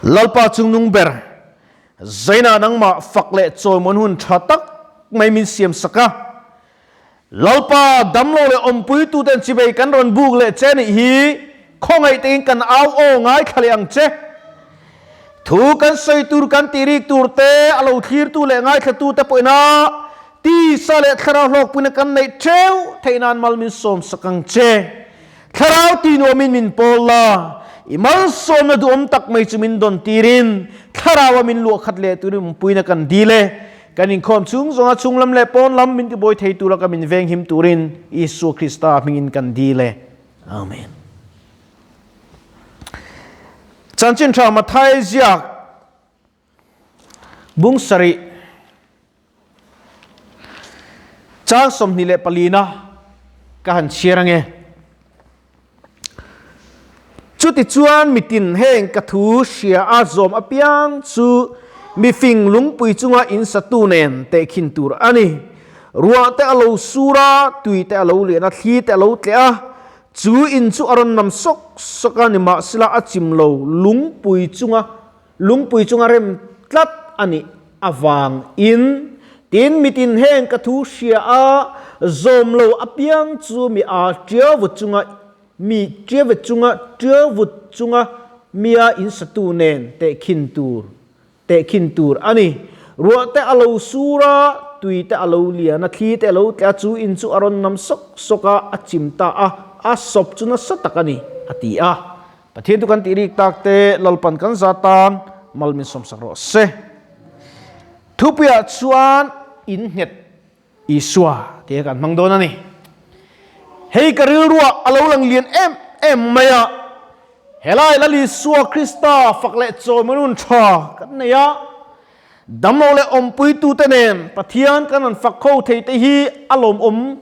Lalpa chungnung ber, Zaina nangmah fak leh chawimawn hun tha tak mai min siam sak a. Lalpa damlo leh awmpuituten chibei kan rawn buk leh che nih hi khawngaih takin kan au aw ngaithla leh ang che. Thu kan sawi tur kan tih rik tur te, a lo thlirtu leh ngaithlatute pawhin a tisa leh thlarau hlawkpuina kan neih theuh theih nan mal min sawm sak ang che. Thlarau ti nuamin min pawl la, i malsawmna duhawm tak mai chu min dawn tirin Thlaraua min luah khat leh turin mumpuina kan dil e. Kan inkhawm chung zawnga chung lam leh pawn lam min tibuai thei tura ka min venghim turin Isua Krista hmingin kan dil e. Amen. Chanchin tha Mathai ziak Bung sarih chang 24na ka han chhiar ange. Chutichuan mitin heng ka thu hria a zawm apiang chu mifing lungpui chunga in satu nen tehkhin tur a ni. Ruah te a lo sur a, tui te a lo lian a, thli te a lo tleh a, chu in chu a rawn nam sawk sawk a, nimahsela a chim lo lungpui chunga Lungpui chunga rem tlat a nih avangin, tin mitin heng ka thu hria a, zawm lo apiang chu mi a tiavut chunga mi tiavet chunga tiavut chunga mia insatu nen tehkhin tur tehkhin tur a ni. Ruah te a lo sur a, tui te a lo lian a, thli te a lo tle a, chu in chu a rawn nam sawk sawk a, a chim ta a, a sawp chu nasa tak a ni, a ti a. Pathian chu kan tih rik tak te Lalpan kan za tan mal min sawmsak rawh se. Thupuiah chuan in nghet Isua tia kan hmang dawn a ni. Hei ka rilruah a lo lang lian em em mai a, helai Lal Isua Krista fak leh chawimawi nun tha kan nei a, damlo leh awmpuitute nen Pathian kan rawn fak kho thei te hi a lawmawm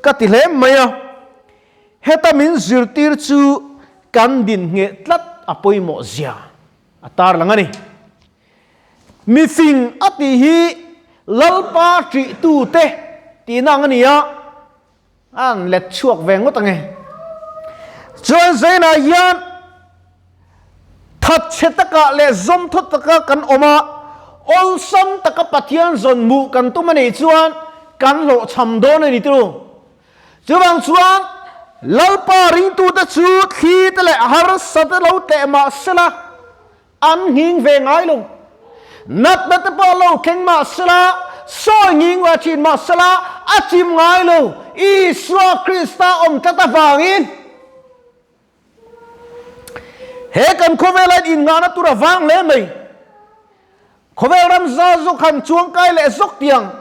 ka ti hle mai a. Heta min zirtir chu kan din ngheh tlat a pawimawh zia a tarlang a ni. Mifing a tih hi Lalpa ṭihtute tihna ang a ni a, a han let chhuak ve ngawt ang e. Chuan Zainah hian thatchhe takah leh zawmthaw taka kan awm a, awlsam taka Pathian zawn hmuh kan tum a nih chuan kan hlawhchham dawn a ni tiro. Chuvang chuan Lalpa ringtute chu thli te leh harsa te lo tleh mah sela an nghing ve ngai lo. Natna te pawh lo thleng mah sela, sawi nghing ve thin mah sela a chim ngai lo. Isua Krista awm tlat avangin he kan khawvela innghahna tur a vang hle mai. Khawvel ram za zawk han chuangkai leh zawk tiang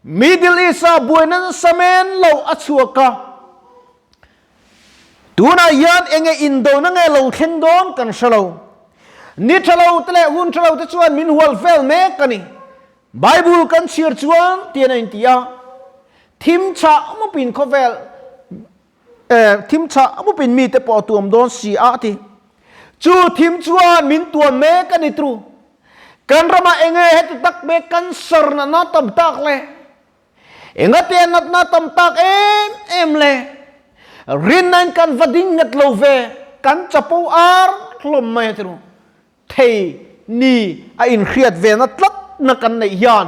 Middle East-a buaina nasa men lo a chhuak a. Tunah hian enge indona nge lo thleng dawn kan hre lo. Ni tha lo te leh hun tha lo te chuan min hual vel mek a ni. Bible kan chhiar chuan tian a inti a, thim chhah mupin khawvel thim chhah mupin mite pawh a tuam dawn si a a ti. Chu thim chuan min tuam mek a ni tru. Kan ramah enge heti tak mek cancer natna tam tak le, engate natna tam tak em em le, rinna in kan va ding nghet lo ve, kan chapo ar hlawm mai a ti ru. Thei ni a inhriat ve na tlat na kan neih hian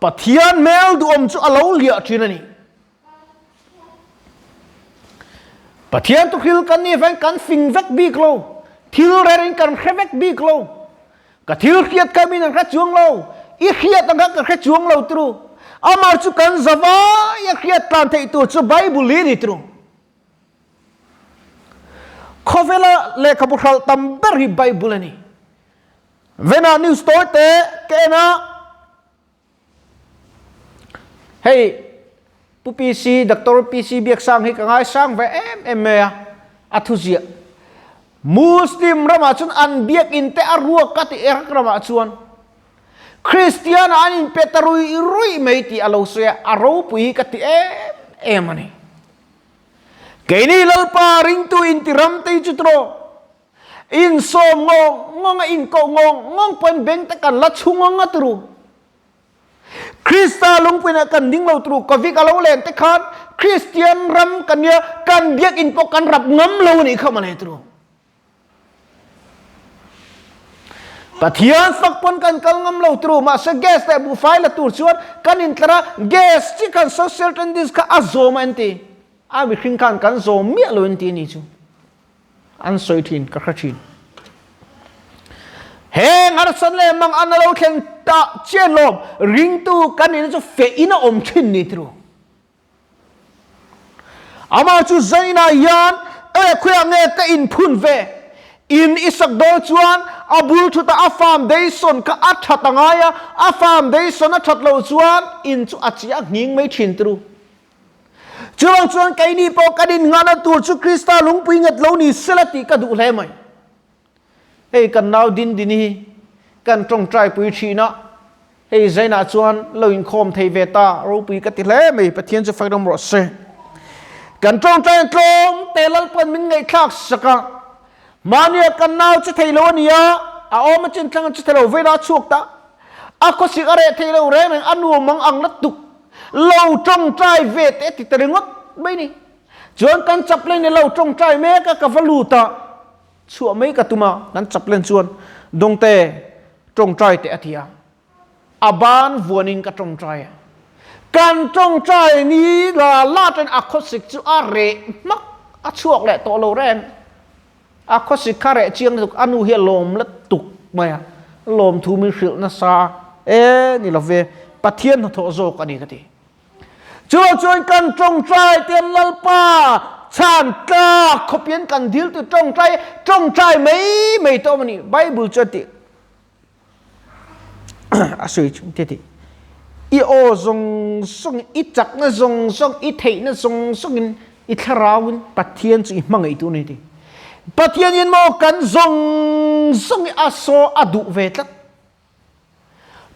Pathian hmel duhawm chu a lo hliah thin a ni. Pathian tuhril kan nih avangin kan fing vek bik lo, thil rerin kan hre vek bik lo. Ka thil hriat kha min an hre chuang lo, i hriat ang kha ka hre chuang lo tru. Amah chu kan zavai a hriat tlan theih tur chu Bible hi a ni tru. Khawvela lehkhabu hralh tam ber hi Bible a ni. Vena news tawi te ka en a, hei Pu PC, Doctor PC Biaksang hi ka ngaisang ve em em mai a, a thuziah. Muslim ramah chuan an biakin te a ruak a ti Iraq ramah chuan. Kristian ah an inpe ta rui rui mai tih a lo sawi a, a ropui hi ka ti em em a ni. Keini Lalpa ringtu inti ram te hi chu tawh insawm ngawng ngawng a inkoh ngawng ngawng pawhin beng te kan la chhung ang a turu. Krista lungpuiin ah kan ding lo turu Covid a lo len te khan Kristian ram kan nia kan biakinn pawh kan rap ngam lo a nih kha mawle turu. Pathian fak pawn kan kal ngam lo turu mahse gas leh buhfai la tur chuan kan intlar a, gas chi khan social distance kha a zawm a inti. A mihring khan kan zawm miah lo inti a ni chu. An sawi thin, ka hre thin. Heng harsan leh mang an lo thleng ta chian lawm ringtu kan nihna chu feh in a awm thin ni turu. Amah chu zainah hian e khawiah nge ka inphun ve? In i sak dawn chuan a bul thutah a foundation kha a that a ngai a, a foundation a that loh chuan in chu a chiah nghing mai thin turu. Chuvang chuan keini pawh kan innghahna tur chu Krista lungpui nget lo ni sela tih ka duh hle mai. Hei kan nau Dindini hi kan tawngtai pui thin a, hei Zainah chuan lo inkhawm thei ve ta, ropui ka ti hle mai, Pathian chu fak ram rawh se. Kan tawngtai tlawm te Lalpan min ngaihthlak sak a, mahnia kan nau che thei lo a nia, a awm a chin thlang a che thei lo, velah a chhuak ta, a khawsik a reh thei lo reng reng, a nuam ang ang la tuk, lo tawngtai ve te ti ta ringawt mai ni. Chuan kan chaplain lo tawngtai mek a, ka va lut a. Chhuah mai ka tum a, kan chaplain chuan Dawngte tawngtai teh a ti a, a ban vuanin ka tawngtai a. Kan tawngtai ni la la ten a khawsik chu a reh hmak, a chhuak leh tawh lo reng. A khawsik kha reh chiang lutuk, a nu hi a lawm lutuk mai a, lawmthu min hrilh nasa e ni lo ve, Pathian hnathawh zawk a ni ka ti. Chuvang chuan kan tawngtai te Lalpa chhan tlak khawpian kan dil tu tawngtai tawngtai mai mai tawh a ni. Bible chuan ti a sawi chu ti ti i aw zawng zawng i chakna zawng zawng i theihna zawng zawngin i thlarauin Pathian chu i hmangaih tur a ni ti. Pathianin maw kan zawng zawng i a saw a duh ve tlat.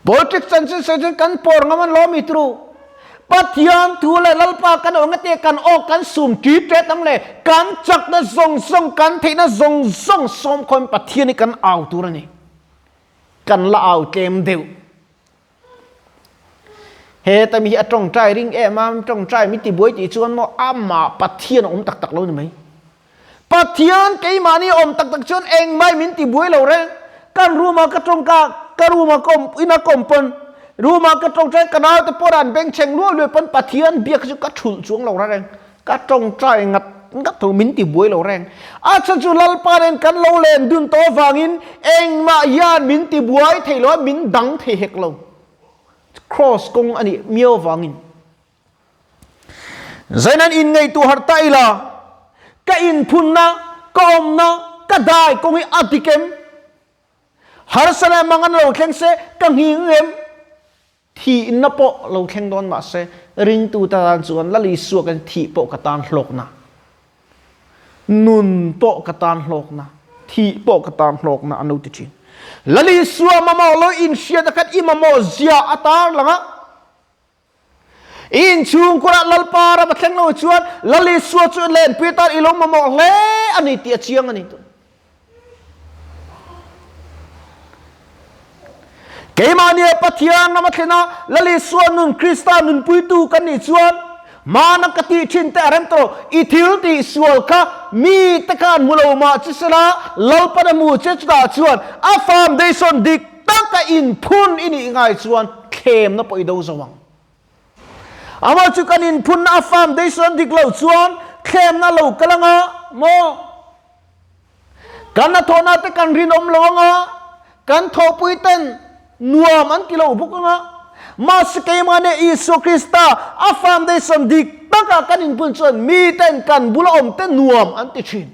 Politics chanchin sawi chuan kan pawr ngam an lawm i turu. Pathian thu leh Lalpa kan awh ngate kan aw kan sum ṭi ṭet ang le kan chakna zawng zawng kan theihna zawng zawng sawm khawin Pathian hi kan au tur a ni. Kan la au tlem deuh. He ta mi hi a ṭawngṭai ring em a, ṭawngṭai mi tibuai tih chuan maw amah Pathian a awm tak tak lo ni mai. Pathian keimahni awm tak tak chuan engmah min ti buai lo reng. Kan room ah ka tawng ka, ka room ah ka awm, in ah ka awm pawn, room ah ka tawngtai ka naute pawh an bengchheng luai luai pawn Pathian biak chu ka thulh chuang lo reng. Ka tawngtai ngat ngat tho min ti buai lo reng. A chhan chu Lalpa nen kan lo len dun tawh avangin engmah hian min ti buai thei lo a, min dang thei hek lo. Cross kawng a nih miau avangin. Zainan in ngaihtuah harh ta ila, ka inphunna, ka awmna, ka dai kawng hi a dik em? Harsa leh mang an lo thleng se, ka nghing em? Thihna pawh lo thleng dawn mah se, ringtu ta tan chuan Lal Isua kan thih pawh ka tan hlawkna. Nun pawh ka tan hlawkna, thih pawh ka tan hlawkna an lo ti thin. Lal Isua mamawh lo inhriatna khan i mamawh zia a tarlang a. I inchhungkurah Lalpa ram a thleng lo chuan Lal Isua chu lenpui tan i lo mamawh hle a ni tih a chiang a ni. Keimahnia Pathian ram a thlen a, Lal Isua nun Krista nunpuitu kan nih chuan hmana ka tih thin te a rem tawh lo. I thil tih sual kha mite khan hmu lo mah che sela Lalpan a hmu che chutah chuan a foundation dik taka inphun i nih ngai chuan thlemna pawh i do zo ang. Amah chu kan inphunna a foundation dik lo chuan thlemna lo kal anga maw? Kan hnathawhna te kan rinawm lo anga, kan thawhpui ten nuam an ti lo bawk anga, mahse keimah nia Isua Krista a foundation dik taka kan inphun chuan miten kan bula awm te nuam an ti thin.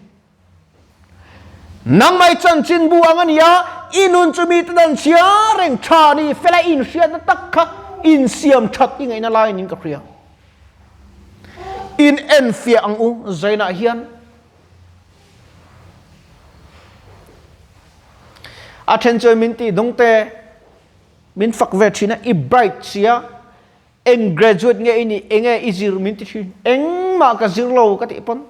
Nangmah i chanchin bu ang a ni a, i nun chu mite dan chhia reng tha ni fela i inhriatna tak kha insiam that i ngaihna lai niin ka hria. In enfiah ang u zainah hian a then chuan min tih dawng te min fak ve thin a, i bright sia eng graduate nge i nih enge i zir min ti thin engmah ka zir lo ka tih pawn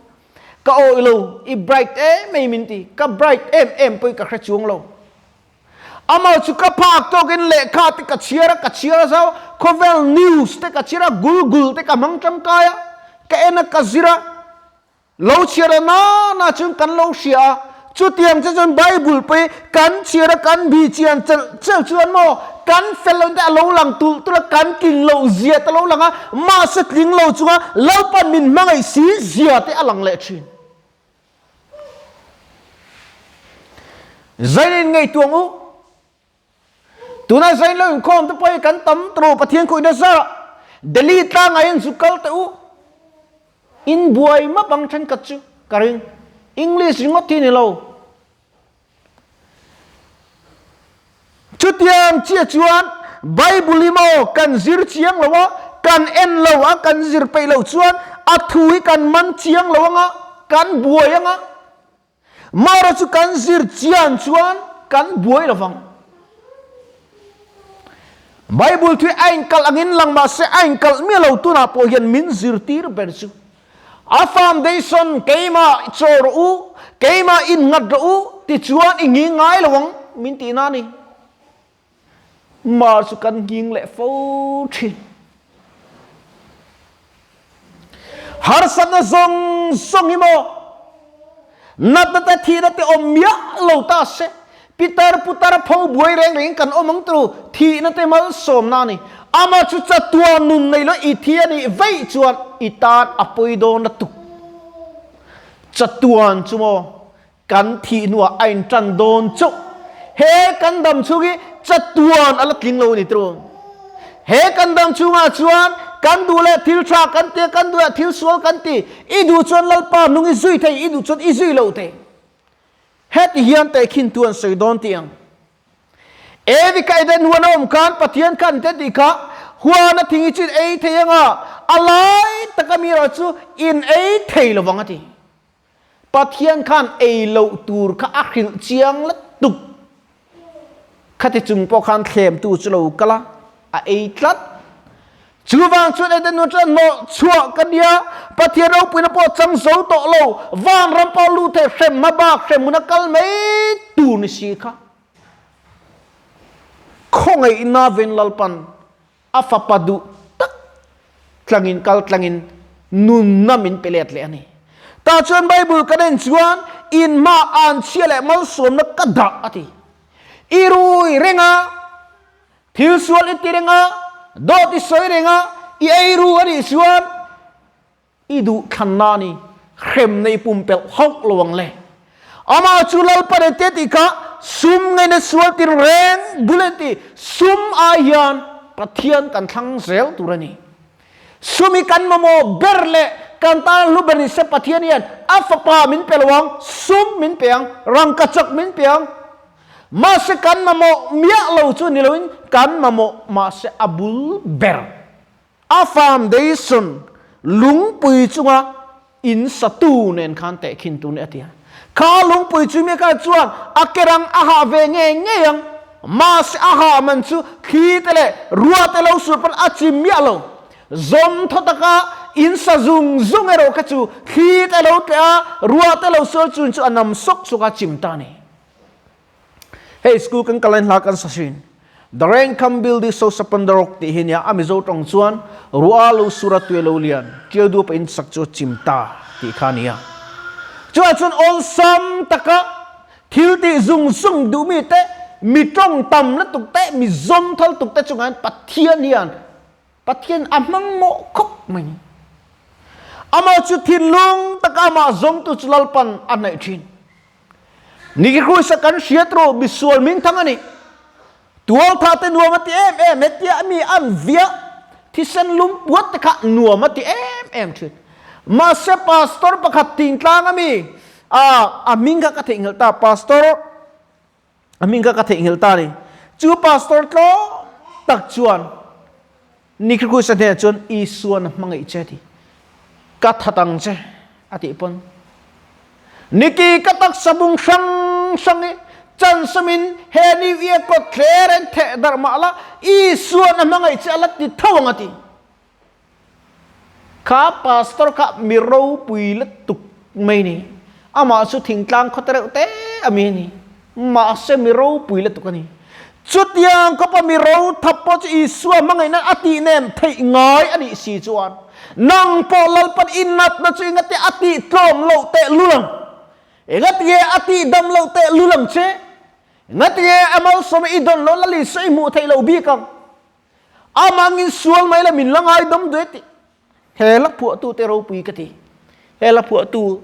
Ka awih lo, i bright em mai min ti. Ka bright em em pawhin ka hre chuang lo. Amah chu ka phak tawkin lehkha te ka chhiar a, ka chhiar a zau, khawvel news te ka chhiar a, Google te ka hmang tangkai a, ka en a, ka zir a. Lo chhiar a na na chuan kan lo hria a. Chutiang che chuan Bible pawh hi kan chhiar a, kan bih chian chelh chelh chuan maw kan fel loh te a lo lang tulh tulh a, kan tling loh zia te a lo lang a, mahse tling lo chunga Lalpan min hmangaih si zia te a lang leh thin. Zain ngaihtuah u. Tuna zain lo inkhawm te pawh hi kan tam tawh Pathian khawihna zarah Delhi tlangah hian zu kal teh u. In buai map ang thenkhat chu ka ring. English ringawt hi ni lo. Chutiang chiah chuan Bible hi maw kan zir chiang lo a, kan en lo a, kan zir peih loh chuan a thu hi kan man chiang lo anga, kan buai anga. Mara chu kan zir chian chuan kan buai lo vang. Bible thu hi a inkalh angin lang mah se a inkalh miah lo tunah pawh hian min zirtir ber chu a foundation keimah chaw rawh u, keimah innghat rawh u tichuan i nghing ngai lo ang min tihna a ni. Mar chu kan nghing leh fo thin. Harsatna zawng zawng hi maw natna te thihna te awm miah lo ta se pitar putar pho buai reng rengin kan awm ang turu thihna te malsawmna a ni. Ama chu chatuan nun nei lo i thi a nih vaih chuan i tan a pawi dawn lutuk. Chatuan chu maw Kan thih hnuah a inṭan dawn chauh. He kan dam chhung hi chatuan a la tling lo a ni tiraw? He kan dam chhungah chuan kan duh leh thil ṭha kan ti a, kan duh leh thil sual kan ti. I duh chuan Lalpa nung i zui thei, i duh chuan i zui lo thei. Heti hian tehkhin tu an sawi dawn tih ang. Evi ka Eden huan a awm khan Pathian khan te tih kha huan a thing i chu in ei thei anga, a lai taka mi erawh chu in ei thei lovang a ti. Pathian khan ei loh tur kha a hrilh chiang lutuk. Khati chung pawh khan thlemtu chu lo kal a, a ei tlat. Chuvang chuan Eden nu chuan hnawh chhuah ka nia, Pathian ropuina pawh chang zo tawh lo, vanram pawh lut thei hrem hma bak hrem hmun a kal mai tur ni si kha. Khawngaihna ven Lalpan A fapa duh tak tlangin kal tlangin nunna min pe let leh a ni. Tah chuan Bible kan en chuan inhma anchhia leh malsawmna ka dah a ti. I rui reng a, thil sual i ti reng a, dawt i sawi reng a, i ei ru a nih chuan I duh thlanna a ni, hremna i pumpelh hauh lo ang le. Amah chu Lalpa leh te tih kha sum ngeina sual tir reng bul an ti. Sum ai hian Pathian kan thlang zel tur a ni. Sum hi kan mamawh ber leh kan tan hlu ber ni se Pathian hian a fapa min pe lo ang, sum min pe ang, rangkachak min pe ang. Mahse kan mamawh miah lo chu ni loin kan mamawh mahse a bul ber. A foundation lungpui chunga in satu nen khan tehkhin tur ni a ti a. Kha lungpui chu mi kha chuan a kerang a hah ve ngei ngei ang. Mahse a hah man chu thli te leh rua te lo sur pawn a chim miah lo. Zawm thaw taka in sa zung zung erawh kha chu thli te lo tleh a, rua te lo sur chun chu a nam sawk sawk a chim ta a ni. Hei school kan kal lain hla kan sa thin. The rain come build this house upon the rock tih hi nia a Mizo tawng chuan ruah lo sur a tui lo lian tiau dup a in sak chu a chim ta tih kha a nia. Chuvah chuan awlsam taka thil tih zung zung duh mi te, mi tawng tam lutuk te, mi zawm thal tuk te chungah hian Pathian hian Pathian a hmang mawh khawp mai. Amah chu thinlung taka amah zawngtu chu Lalpan a hnaih thin. Niki Krista kan hriat ru misual min thang a ni. Tualtha te nuam a ti em em hetia mi an via thisen lum puat te kha nuam a ti em em thin. Mahse pastor pakhat tingtlang a mi a a hming kha ka theihnghilh ta pastor a hming kha ka theihnghilh ta ni. Chu pastor tlawm tak chuan Niki Krista hnenah chuan Isuan a hmangaih che a ti. Ka that ang che a tih pawn Niki ka taksa bung hrang hrang i chansamin he New Year kawt thler en theh darh mah la Isuan a hmangaih che a la ti tho ang a ti. Kha pastor kha mi ropui lutuk mai ni. Amah chu thingtlang khaw te reuh te a mi a ni. Mahse mi ropui lutuk a ni. Chutiang khawpa mi ro thap pawh chu Isua hmangaihna a tih nem theih ngai a nih si chuan nang pawh Lalpan i natna chu engate a tih tlawm loh teh lul ang. Engatinge a tih dam loh teh lul ang che? Engatinge a malsawm i dawn loh lal Isua i hmuh theih loh bik ang? Amangin sual mai la min la ngaidam duai tih he hla phuahtute ropui ka ti. He hla phuahtu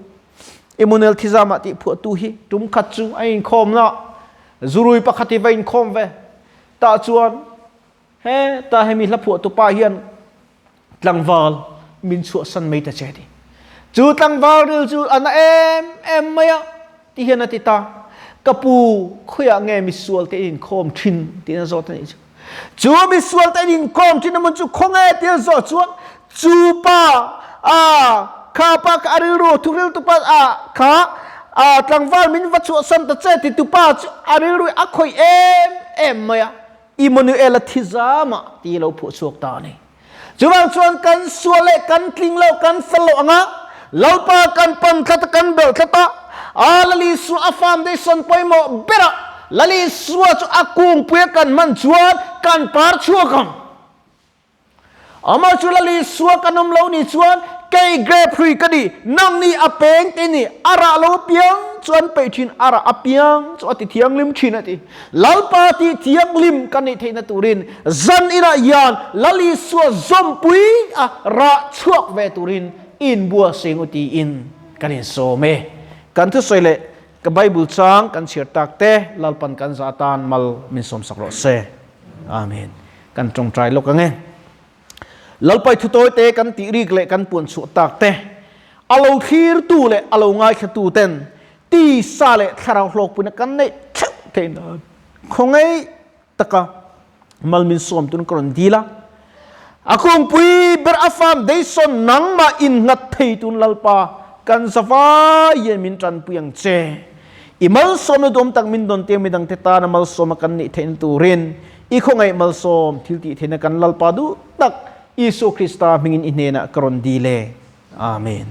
Immanuel Thizama tih phuahtu hi tum khat chu a inkhawmna zurui pakhat hi va inkhawm ve. Tah chuan he ta hemi hla phuahtu pa hian tlangval min chhuahsan mai ta che ti. Chu tlangval ril chu a na em em mai a ti hian a ti ta. Ka pu khawiah nge misual te in inkhawm thin tiin a zawt a nih chu. Chu misual te in inkhawm thin a hmun chu khawnge tia zawh chuan chu pa a kha pa kha a rilru thuril tu pa a kha a tlangval min va chhuahsan ta che ti tu pa chu a rilru a khawih em em mai a. Immanuel-a thi zamah ti lo phuah chhuak ta a ni. Chuvang chuan kan sual leh kan tling lo, kan fel lo anga Lalpa kan pan tlat a, kan belh tlat a, a Lal Isua a foundation pawimawh berah Lal Isua chu a kungpui a kan hman chuan kan par chhuak ang. Amah chu Lal Isua kan awm lo ni chuan kei grape hrui ka ni, nang ni a peng te ni, a rah lo apiang chu an peih thin, a rah apiang chu a ti thianghlim thin a ti. Lalpa tih thianghlim kan nih theihna turin zan inah hian Lal Isua zawmpui a rah chhuak ve turin inbua seng u tiin kan insawm e. Kan thusawi leh ka Bible chang kan chhiar tak te Lalpan kan zah atan mal min sawmsak rawh se. Amen. Kan tawngtai lawk ang e. Lalpai thutawi te kan tih rik leh kan puan chhuah tak te, a lo thlirtu leh a lo ngaithlatu ten tisa leh thlarau hlawkpuina kan neih theuh theih nan khawngaih taka mal min sawm tun ka rawn dil a. A kungpui ber a foundation nangmah innghat thei tun Lalpa kan zavai hian min tanpui ang che. I malsawmna duhawm tak min dawn tir midangte tana malsawma kan nih theihna turin i khawngaih malsawm thil tih theihna kan Lalpa duh tak Isua Krista hmingin i hnenah ka rawn dil e. Amen.